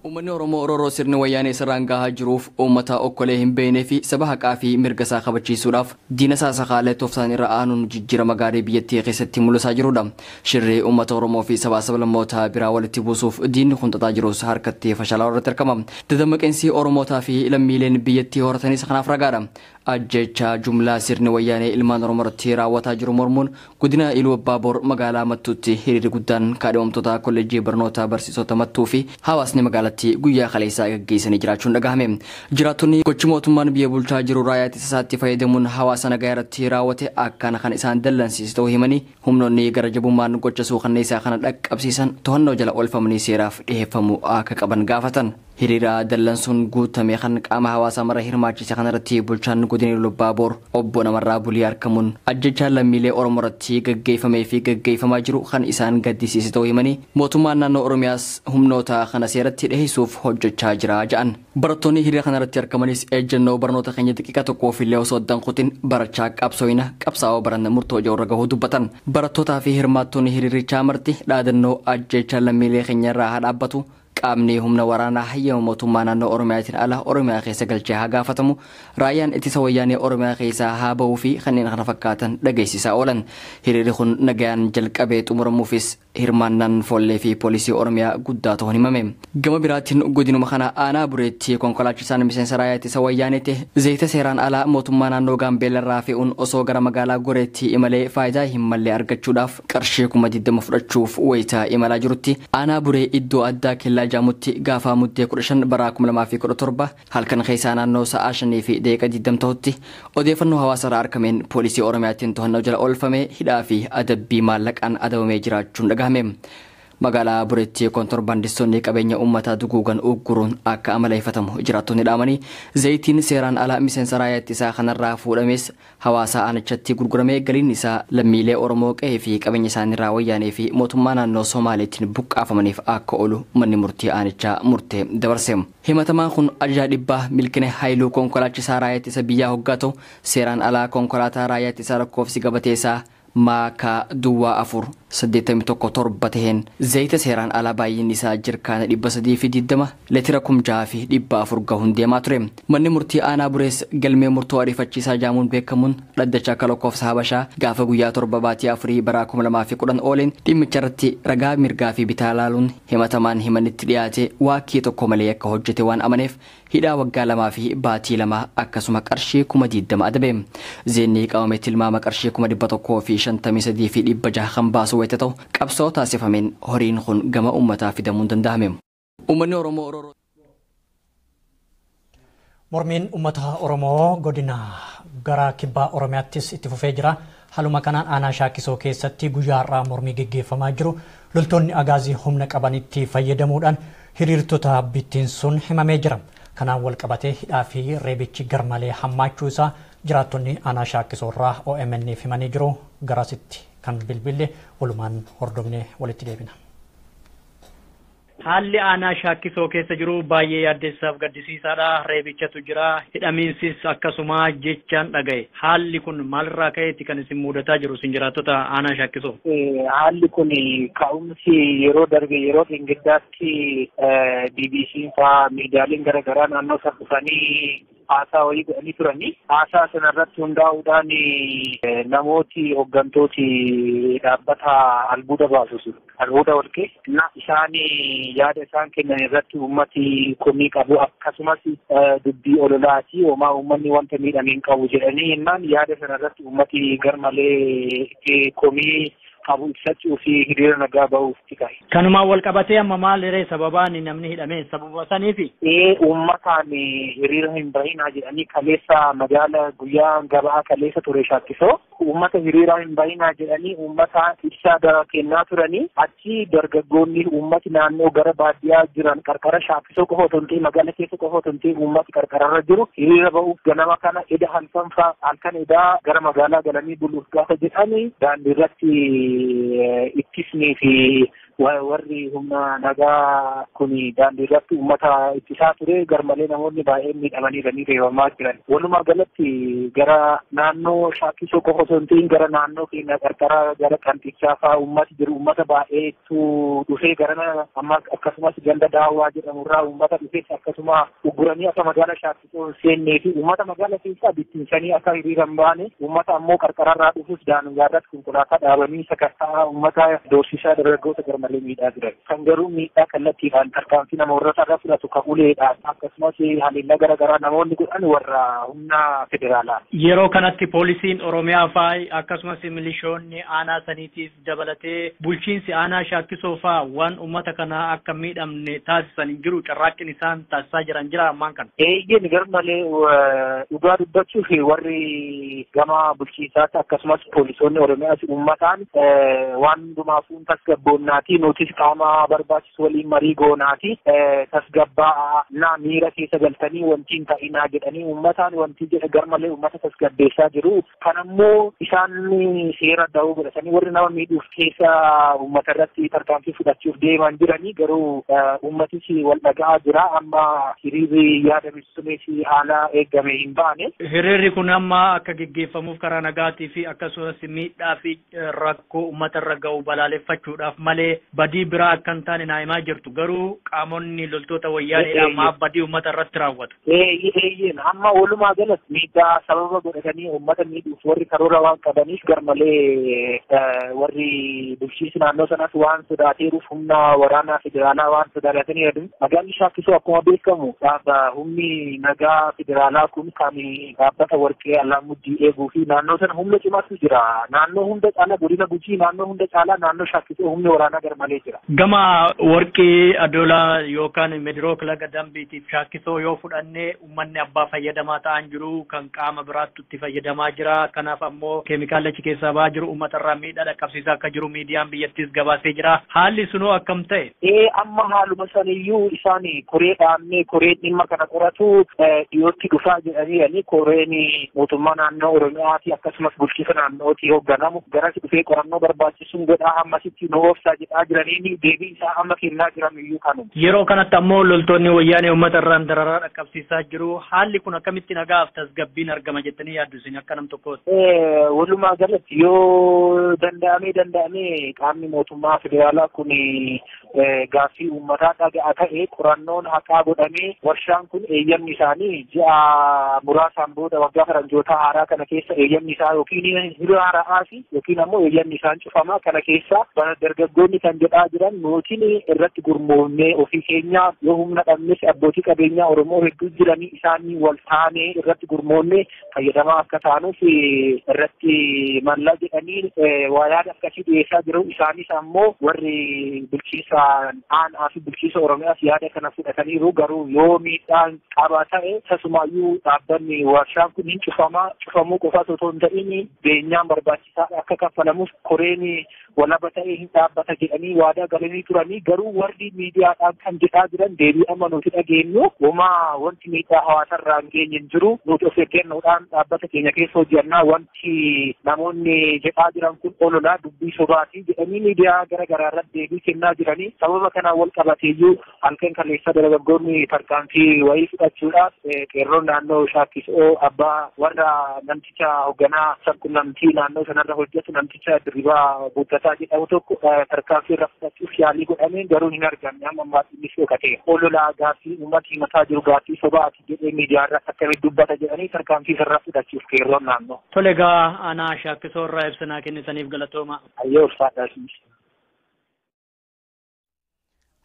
Uummanni Oromoo Oromoo sirni wayyaanee sirraan gahaa jiruuf uummata okkolee hin beeknee fi saba haqaa fi mirga isaa kabachiisuudhaaf diina isaa sakaalee tooftaan irra aanuun jijjiirama gaarii biyyattii keessatti mul'isaa jirudha. Shirrii uummata Oromoo fi sabaa sablammoota biraa walitti buusuuf diinni kun xaxaa jirus harkatti fashalaa irratti argama. Dadammaqinsi Oromootaa fi lammiileen biyyattii horatanis kanaaf ragaadha. Ajjeechaa jumlaa sirni wayyaanee ilmaan Oromoo irratti raawwataa jiru mormuun godina Iluu Abbaaboor magaalaa Mattuutti hiriirri guddaan kaadhimamtoota kolleejjii barnoota barsiisota Mattuu fi hawaasni magaalattii guyyaa kaleessaa gaggeessanii jiraachuun dhagahame. Jiraattonni gochi mootummaan biyya bulchaa jiru raayyaa ittisa isaatti fayyadamuun hawaasa nagaa irratti raawwate akkana kan isaan dallansiise ta'uu himanii, humnoonni gara jabummaan gocha suukanneessaa kana dhaqqabsiisan to'annoo jala oolfamanii seeraaf dhiyeeffamuu akka qaban gaafatan. Hiriira dallansuun guutame kan qaama hawaasaa mara hirmaachise kanarratti bulchaan godina Iluu Abbaaboor obbo Namarraa Bulii argamuun ajjechaan lammiilee Oromoo irratti gaggeeffamee fi gaggeeffamaa jiru kan isaan gaddisiise ta'uu himanii, mootummaan naannoo Oromiyaas humnoota kana seeratti dhiyeessuuf hojjechaa jira jedhan. Barattoonni hiriira kanarratti argamanis ejjennoo barnoota keenya xixiqqaa tokkoof illee osoo addan kutin barachaa qabsooyina qabsaa'oo baranna murtoo ijoo irra gahuu dubbatan. Barattootaa fi hirmaattoonni hiriirichaa marti dhaadannoo ajjechaan lammiilee keenya irraa haa dhaabbatu, qaamni humna waraanaa hayyama mootummaa naannoo Oromiyaatiin ala Oromiyaa keessa galchee haa gaafatamu, raayyaan ittisa wayyaanee Oromiyaa keessaa haa ba'uu fi kanneen kana fakkaatan dhageessisaa oolan. Hiriirri kun nagayaan jalqabee xumuramuufis hirmaannaan foollee fi poolisii Oromiyaa guddaa ta'uun himame. Gama biraatiin godinuma kana aanaa Bureetti konkolaachisaan miseensa raayyaa ittisa wayyaanee ta'e zayita seeraan alaa mootummaa naannoo Gaambeellarraa fe'uun osoo gara magaalaa Goreetti imalee faayidaa hin malle argachuudhaaf qarshii 20,000 fudhachuuf wayitaa imalaa jirutti aanaa Buree iddoo addaa kellaa jaamutti gaafa muddee 15 bara 2017 halkan keessaa naannoo sa'a 5:20 ta'utti odeeffannoo hawaasa irraa argameen poolisii Oromiyaatiin to'annoo jala oolfame hidhaa fi adabbii maallaqaan adabamee jiraachuun dhagahame. Magaalaa Bureetti kontorbaandistoonni qabeenya uummataa duguugan ugguruun akka amaleeffatamu jiraattonni dhaamanii, zayitiin seeraan alaa miseensa raayyaa ittisaa kanarraa fuudhames hawaasa aanichatti gurguramee galiin isaa lammiilee Oromoo qe'ee fi qabeenya isaaniirraa wayyaanee fi mootummaa naannoo Somaaleetiin buqqaafamaniif akka oolu manni murtii aanichaa murtee dabarse. Himatamaan kun ajajaa dhibbaa Milkine Haayiluu konkolaachisaa raayyaa ittisa biyyaa hoggaa ta'u seeraan alaa konkolaataa raayyaa ittisaa lakkoofsi gabatee isaa maakaa duwwaa 4 81 7 taheen zayita seeraan alaa baay'inni isaa jirkaana 320 leetira 6,400 gahuun deemaa ture. Manni murtii aanaa Burees galmee murtoo ariifachiisaa jaamuun beekamuun dhaddacha akka lakkoofsa Habashaa gaafa guyyaa 7 baatii 4 bara 2010 ooleen dhimmicha irratti ragaa mirgaa fi bitaa laaluun himatamaan himanitti dhiyaate waakkii tokko malee akka hojjete waan amaneef hidhaa waggaa 2 fi baatii 2 akkasuma qarshii 20,000 adabe. Zeenni qabame tilmaama qarshii 153,600 kan baasu wayita ta'u qabsoo taasifameen horiin kun gama uummataa fidamuun danda'ame. Uummanni Oromoo
Mormiin uummata Oromoo godina gara kibbaa Oromiyaattis itti fufee jira. Haaluma kanaan aanaa Shaakisoo keessatti guyyaa har'aa mormii gaggeeffamaa jiru. Loltoonni agaazii humna qabanitti fayyadamuudhaan hiriirtota bittinsuun himamee jira. Kanaan wal qabatee hidhaa fi reebichi garmalee hammaachuu isaa jiraattonni aanaa Shaakisoo irraa OMN'f himanii jiru. Garasitti kan bilbille walumaan hordofnee walitti deebina. Haalli aanaa Shaakkisoo keessa jiru baay'ee yaaddeessaaf gaddisiisaadha. Reebichatu jira. Hidhamiinsis akkasuma jechaan dhagaye. Haalli kun maalirraa ka'eeti kan isin mudataa jiru isin jiraattota aanaa Shaakkisoo?
Haalli kun ka'umsi yeroo darbe yeroo dhingiddaatti BBC faa miidiyaaleen garaagaraa naannoo sana dhufanii haasaa wayii godhanii turanii. Haasaa sanarratti hundaa'uudhaan namooti hooggantooti dhaabbata albuuda baasu albuuda warqee isaan yaada isaan kennan irratti uummati komii qabu akkasumas dubbii ololaati homaa uummanni wanta miidhame hin qabu jedhanii jennaan yaada sanarratti uummati garmalee komii qabu ibsachuu fi hiriira nagaa bahuuf ka'e.
Kanumaan wal qabatee amma maal hiree sababaan namni hidhame sababa saniifi?
Uummataan hiriira hin bahinaa jedhanii kaleessa magaala guyyaa gabaa kaleessa ture Shaakkisoo uummata hiriira hin bahinaa jedhanii uummata ibsaa gara kennaa turanii achi dargaggoonni uummati naannoo gara baadiyyaa jiran qarqara Shaakkisoo qofa otoo hin ta'in magaala keessa qofa otoo hin ta'in uummati qarqararra jiru hiriira bahuuf ganama kana eda halkan halkan edaa gara magaalaa galanii buluuf gaafa jedhanii daandii irratti ittisnii fi warri humna nagaa kun daandii irratti uummata ittisaa ture garmalee namoonni baay'een miidhamanii reebamaa jiran. Walumaa galatti gara naannoo Shaakkisoo qofa osoo hin ta'in gara naannoo keenya qarqara gara Qanxichaa fa'aa uummati jiru uummata baay'eetu dhufee gara amma akkasumas ganda Daawwaa jedhamurraa uummata dhufees akkasuma ugguranii akka magaala Shaakkisoo hin seennee fi uummata magaala keessaa bittinsanii akka hiriira hin baane uummata ammoo qarqararraa dhufus daangaa irratti konkolaataa dhaabanii sakatta'aa uummata doorsisaa dargaggoota garmalee miidhaa jiran. Kan garuu miidhaa kallattiidhaan tarkaanfii nama warra irra fudhatu kan uleedhaan akkasumas haleellaa garaagaraa namoonni godhan warra humna federaalaa.
Yeroo kanatti poolisiin Oromiyaa fa'aa akkasumas milishoonni aanaa saniitiif dabalatee bulchiinsi aanaa Shaakkisoo fa'aa waan uummata kanaa akka miidhamne taasisan hin jiru carraaqqiin isaan taasisaa jiran jira ammaan kana.
Eeyyeen garmalee dhugaa dubbachuuf warri gama bulchiinsaatti akkasumas poolisoonni Oromiyaas uummataan waan hundumaafuu tasgabboonnaati nutis qaama barbaachisu waliin marii goonaati tasgabbaa na miira keessa galtanii wanti hin ta'inaa jedhanii uummataan wanti jedha garmalee uummata tasgabbeessaa jiru. Kanammoo isaan seera da'oo godhatanii warri nama miidhuuf keessa uummata irratti tarkaanfii fudhachuuf deeman jiranii garuu uummatis wal dhaga'aa jira amma hiriirri yaadame sunis haala eegame hin baane.
Hiriirri kun amma akka geggeeffamuuf karaa nagaatii fi akkasumas miidhaa fi rakkoo uummata irra ga'u balaaleffachuudhaaf malee badii biraa akka hin taane naa himaa jirtu garuu qaamonni loltoota wayyaaneedhaan maaf badii uummata irratti raawwatu.
Eeyyeen amma walumaa galatti miidhaa sababa godhatanii uummata miidhuuf warri karoora waan qabaniif garmalee warri bulchiinsi naannoo sanas waan sodaateeruuf humna waraanaa federaalaa waan sodaataniiru. Magaalli Shaakkisoo akkuma beekamu humni nagaa federaalaa kun kan dhaabbata warqee Alaamuddii eeguu fi naannoo sana humna cimaatu jira. Naannoo hunda caalaa godina Gujii naannoo hunda caalaa naannoo Shaakkisoo humni waraanaa garmalee jira.
Gama warqii Adoolaa yookaan Medirook laga Dambiitiif Shaakkisoo yoo fudhannee uummanni abbaa fayyadamaa ta'an jiru kan qaama biraattu itti fayyadamaa jira. Kanaaf ammoo keemikaala achi keessaa ba'aa jiru uummatarraa miidhaa dhaqqabsiisaa akka jiru miidiyaan biyyattiis gabaasee jira. Haalli sunoo akkam ta'e?
Amma haaluma saniyyuu isaan koree dhaabnee koreen dhimma kana qoratu dhiyootti dhufaa jedhanii koreen mootummaa naannoo Oromiyaati akkasumas bulchiinsa naannootii hoogganamu garas dhufee qorannoo barbaachisuun godhaa ammasitti nu oofsaa jedhaa jiraniin deebii isaa amma kennaa jiran iyyuu kanuma.
Yeroo kanatti ammoo loltoonni wayyaanee uummata irraan dararaa dhaqqabsiisaa jiru. Haalli kun akkamitti nagaaf tasgabbiin argama jettanii yaaddu isin akka nam tokkootti?
Walumaa galatti yoo danda'amee qaamni mootummaa federaalaa kun gaaffii uummataa dhaga'a ta'e qorannoon haqaa godhamee warshaan kun eeyyamni isaanii ji'a muraasaan booda waggaa faranjoota haaraa kana keessa eeyyamni isaa yookiin haaraa fi yookiin ammoo eeyyamni isaan cufamaa kana keessa dargaggoonni kan jedhaa jiran nutiin irratti gurmoomnee ofii keenya yoo humna dhabnes abbootii qabeenyaa Oromoo hedduu jiranii isaanii wal taanee irratti gurmoomnee fayyadamaa akka taanuuf irratti mallaa jedhanii waa yaada akkasii dhiyeessaa jiru. Isaanis ammoo warri bulchiinsa aanaa fi bulchiinsa Oromiyaas yaada kana fudhataniiru garuu yoo miidhaan qaba ta'e tasumaayyuu dhaabbanni warshaan kun hin cufamaa cufamuu qofa otoo hin ta'in beenyaan barbaachisaa akka kaffalamuuf koreen walaba ta'ee hin dhaabbata jedhanii waadaa galanii turanii, garuu warri miidiyaadhaan kan jedhaa jiran deebii amma nuti dhageenyu homaa wanti miidhaa hawaasarraa hin geenye hin jiru. Nuti of eeggannoodhaan dhaabbata keenya keessa hojjannaa, wanti namoonni jedhaa jiran kun ololaa dubbii sobaati jedhanii miidiyaa gara garaa irratti deebii kennaa jiranii. Sababa kanaan wal qabateeyyuu halkan kaleessa dargaggoonni tarkaanfii wayii fudhachuudhaaf qeerroon naannoo Shaakkisoo abbaa warra namticha hoogganaa sabquunnamtii naannoo sanarra hojjetu namticha Dirribaa Guuttataa jedhamu tokko tarkaanfii irra fudhachuuf yaalii godhameen garuu hin argamne. Amma ammaatti innis dhokateera. Ololaa gaaffii uummati himataa jiru gaaffii sobaati jedhee miidiyaa irratti akkamitti dubbata jedhanii tarkaanfii irra fudhachuuf qeerroon naannoo.
Tole egaa aanaa Shaakkisoo irraa ibsanaa kennitaniif galatooma.
Ayyee ulfaadhaa.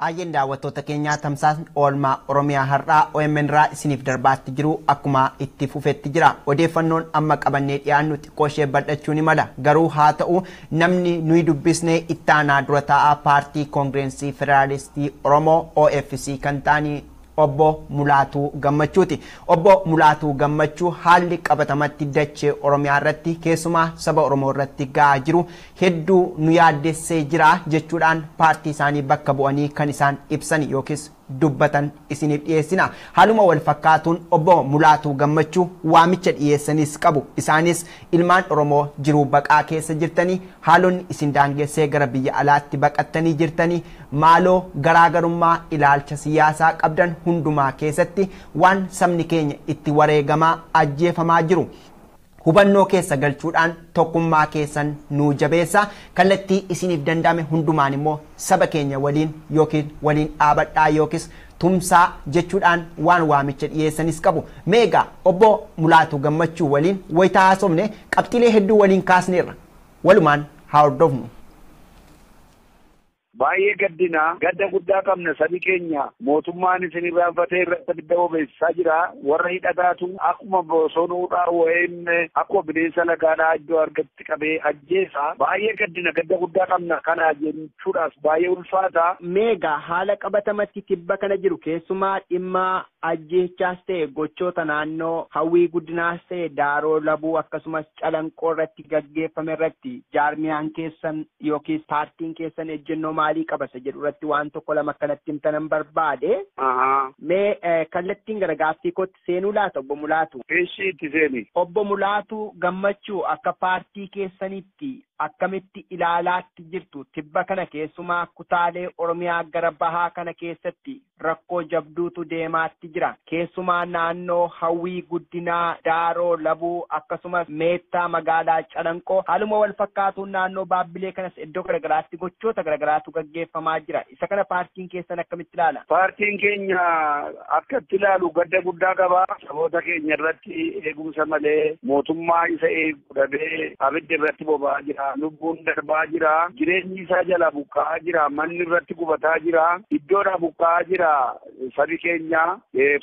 Ayyeen daawwattoota keenyaa, tamsaasni oolmaa Oromiyaa har'aa OMN irraa isiniif darbaatti jiru akkuma itti fufetti jira. Odeeffannoon amma qabannee dhiyaannu xiqqoo ishee bal'achuu ni mala. Garuu haa ta'u namni nuyi dubbisnee ittaanaa dura taa'aa paartii Koongireensii Federaalistii Oromoo OFC kan ta'anii Obbo Mulaatuu Gammachuuti. Obbo Mulaatuu Gammachuu haalli qabatamatti dachee Oromiyaa irratti keessumaa saba Oromoo irratti ga'aa jiru hedduu nu yaaddessee jira jechuudhaan paartii isaanii bakka bu'anii kan isaan ibsan yookiis dubbatan isiniif dhiyeessina. Haaluma wal fakkaatuun Obbo Mulaatuu Gammachuu waamicha dhiyeessanis qabu. Isaanis ilmaan Oromoo jiruu baqaa keessa jirtanii, haalonni isin daangessee gara biyya alaatti baqattanii jirtanii, maaloo garaagarummaa ilaalcha siyaasaa qabdan hundumaa keessatti waan sabni keenya itti wareegamaa ajjeefamaa jiru hubannoo keessa galchuudhaan tokkummaa keessan nuu jabeessa, kallattii isiniif danda'ame hundumaan immoo saba keenya waliin yookiin waliin dhaabadhaa yookiis tumsaa jechuudhaan waan waamicha dhiyeessanis qabu. Meegaa Obbo Mulaatuu Gammachuu waliin wayitaa haasofne qabxiilee hedduu waliin kaasneerra. Walumaan haa hordofnu.
Baay'ee gaddina, gadda guddaa qabna. Sabi keenya mootummaan isin irraanfatee irratti abidda bobeessaa jira. Warra hidhataatu akkuma bosonuudhaa wayim akkuma bineensa lagaadhaa iddoo argatti qabee ajjeesa. Baay'ee gaddina, gadda guddaa qabna, kana jechuudhaaf baay'ee ulfaata.
Meegaa haala qabatamatti tibba kana jiru keessumaa dhimma ajjeechaas ta'e gochoota naannoo Hawwii Guddinaas ta'e Daaroo Labuu akkasumas Calanqoo irratti gaggeeffame irratti jaarmiyaan keessan yookiis paartiin keessan ejjennoo maalii qaba isa jedhu irratti waan tokko lama akkanatti himtanan barbaade. Mee kallattiin gara gaaffii kootti seenuu laata Obbo Mulaatu?
Ishii itti seeni.
Obbo Mulaatu Gammachuu, akka paartii keessanitti akkamitti ilaalaatti jirtu tibba kana keessumaa kutaalee Oromiyaa gara bahaa kana keessatti rakkoo jabduutu deemaatti jira. Keessumaa naannoo Hawwii Guddinaa, Daaroo Labuu akkasumas Meettaa magaalaa Calanqoo haaluma wal fakkaatuun naannoo Baabbilee kanas iddoo garagaraatti gochoota garagaraatu gaggeeffamaa jira. Isa kana paartiin keessan akkamitti ilaala?
Paartiin keenya akka itti ilaalu gadda guddaa qaba. Saboota keenya irratti eegumsa malee mootummaa isa eegu dhabee abidda irratti boba'aa jira. Lubbuun darbaa jira. Jireenyi isaa jala buqqa'aa jira. Manni irratti gubataa jira. Iddoodhaa buqqa'aa jira. Sabi keenya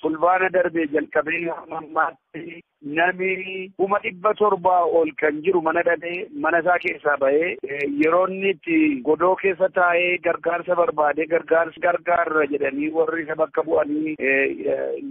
fulbaana darbee jalqabee hamma ammaatti namni 700,000 ol kan jiru mana dhabee mana isaa keessaa bahee yeroo inni itti godoo keessa taa'ee gargaarsa barbaadee gargaarsa gargaarra jedhanii warri isa bakka bu'anii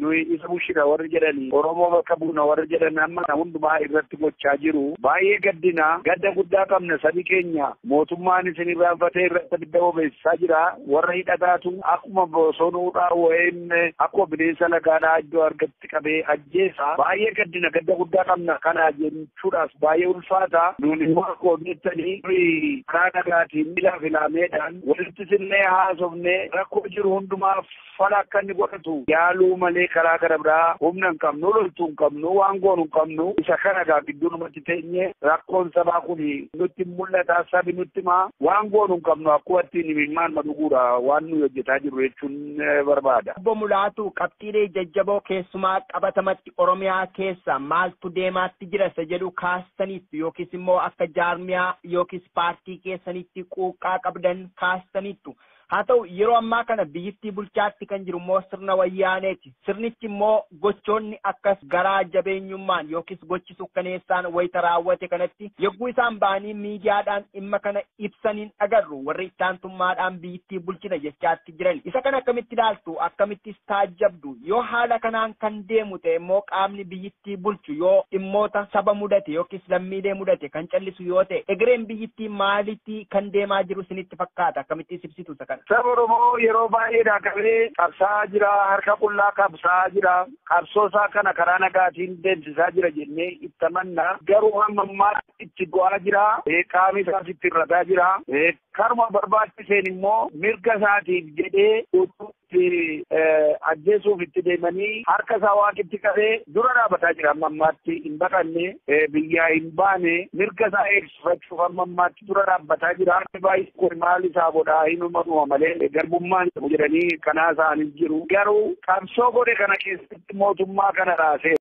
nuyi isa bushira warri jedhanii Oromoo bakka buuna warri jedhan amma hundumaa irratti gochaa jiru. Baay'ee gaddina, gadda guddaa qabna. Sabi keenya mootummaan isin irraanfatee irratti abidda bobeessaa jira. Warra hidhataatu akkuma bosonuudhaa wayim akkuma bineensa lagaadhaa iddoo argatti qabee ajjeesa. Baay'ee gaddina, gadda guddaa qabna, kana jechuudhaaf baay'ee ulfaata. Nuuni immoo akkuma beektanii karaa nagaatiin miilaa filaameedhaan walitti sinnee haasofnee rakkoo jiru hundumaaf fala akka inni godhatu yaaluu malee karaa gara biraa humna hin qabnu, loltuu hin qabnu, waan goonu hin qabnu. Isa kana gaa gidduudhumatti teenyee rakkoon sabaa kun nutti mul'ata, sabi nutti himaa, waan goonu hin qabnu, akkuma ittiin imimmaan dhuguudha waan nuyi hojjetaa jirru jechuun barbaada.
Obbo Mulaatu, qabxiilee jajjaboo keessumaa qabatamatti Oromiyaa keessa maaltu deemaatti jira isa jedhu kaastaniittu yookiis immoo akka jaarmiyaa yookiis paartii keessanitti quuqqaa qabdan kaastaniittu. Haa ta'u, yeroo ammaa kana biyyittii bulchaatti kan jiru immoo sirna Wayyaaneeti. Sirnichi immoo gochoonni akkas garaa jabeenyummaan yookiis gochi sukkaneessaan wayita raawwate kanatti yogguu isaan ba'anii miidiyaadhaan dhimma kana ibsaniin agarru, warri ittaantummaadhaan biyyittii bulchina jechaatti jiran. Isa kana akkamitti ilaaltu? Akkamittis taajjabdu? Yoo haala kanaan kan deemu ta'e immoo, qaamni biyyittii bulchu yoo dhimmoota saba mudate yookiis lammiilee mudate kan callisu yoo ta'e, egereen biyyittii maalitti kan deemaa jiru isinitti fakkaata? Akkamittis ibsitu isa kana?
Saba Oromoo yeroo baay'eedhaa qabee qabsaa'aa jira, harka qullaa qabsaa'aa jira, qabsoo isaa kana karaa nagaatiin deemsisaa jira jennee itti amanna. Garuu hamma ammaatti itti go'aa jira, qaamni isaas itti irrataa jira. Karuma barbaachiseen immoo mirga isaatiif jedhee utuu itti ajjeesuuf itti deemanii harka isaa Waaqitti qabee dura dhaabataa jira. Hamma ammaatti hin baqanne, biyyaa hin baane, mirga isaa eegsifachuuf hamma ammaatti dura dhaabbataa jira. Baay'ee kun maal isaa godhaa, hinuma dhuma malee garbummaan jedhanii kanaa isaanii jiru. Garuu qabsoo godhe kana keessatti mootummaa kana raasee.